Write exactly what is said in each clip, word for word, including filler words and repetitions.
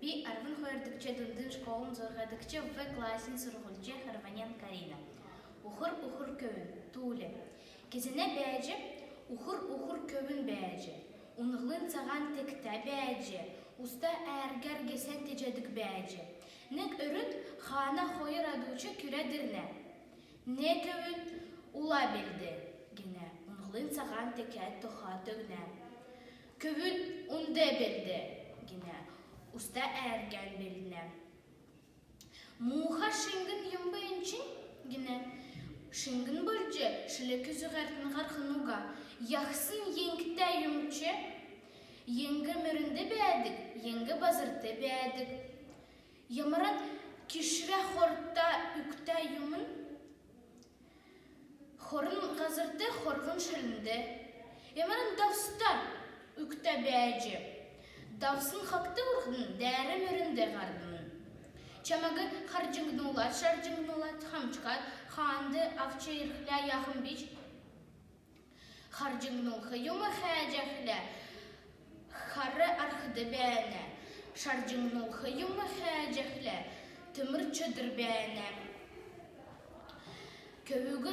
Би арвн хойрдгч дундын школын зурһадгч В классин сурһульч Хөрвәнән Карина. Ухр-ухр көвүн. Тууль. Кезәнә бәәҗ, ухр-ухр көвүн бәәҗ. Унһлң цаһан тегтә бәәҗ, уста әәргәр гесән теҗәдг бәәҗ. Нег өрүн хаана хойр адуч күрәд ирнә. «Не, көвүн, ула белд», — гинә, унһлң цаһан тегәд тохад өгнә. «Көвүн, унд белд», — гинә, уста әәргән белднә. «Муха шиңгн юмб энчнь», — гинә. «Шиңгн болҗ шилә күцәһәртн һархн уга, яһсн еңгтә юмч. Еңг мөрнд бәәдг, еңг базрт бәәдг. Ямаран кишгә хорта үгтә юмн хорн һазрт, хорһн шилнд. Ямаран давста үгтә бәәҗ. Давсн хакт урһдн дәәр мөрнд һардн. Чамаг харҗңнулад, шарҗңнулад, хамчкад, хаанд авч ирхлә яһхмбич?» Харҗңнулх юм хәәҗәхлә, хар архд бәәнә. Шарҗңнулх юм хәәҗәхлә, түмр чөдр бәәнә. Көвүг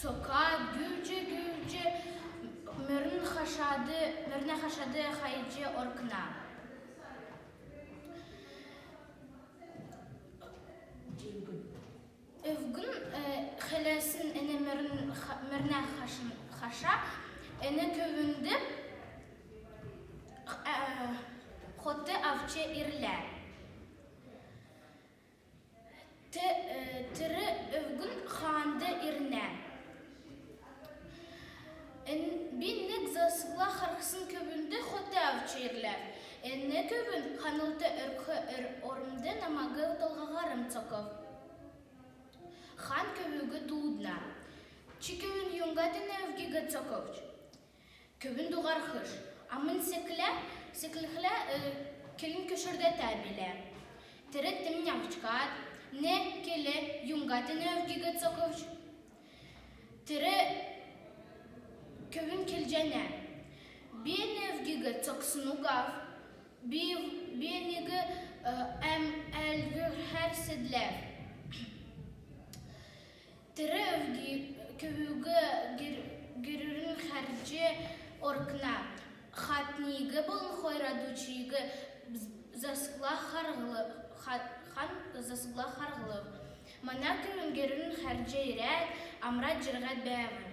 цокад, гүүлҗ-гүүлҗ, мөрн хашад, мөрнә хашад хайҗ оркна. Өвгн, э, хәләсн эн мөрн ха-, мөрнә хашн, хаша, эн көвүнд, э, хот авч ирлә. Те-, э, тер өвгн хаанд ирнә. Эн, би нег засгла харһсн көвүнд хот авч ирләв. Эн көвүн ханлт өрх өр-, ормд намаг толһаһарм цокв. Хан көвүг дуудна. Чи, көвүн, юңгад эн өвгиг цоквч? Көвүн дуһархш. Амн секлә, секлхлә, э, келн көшрдәтә билә. Тер темнявчкад, не, кел, юңгад эн өвгиг цоквч? Тер көвүн келҗәнә. Би эн өвгиг цоксн угав. Би, би эниг, э, әм-, әлгүһәр седләв. Тер өвг-, көвүг гер-, герүрн хәрҗ оркна. Хатниг болн хойр адучиг з-, засгла харһл-, ха-, хан засгла харһлв. Мана көвүн герүрн хәрҗ ирәд, амрад җирһәд бәәв.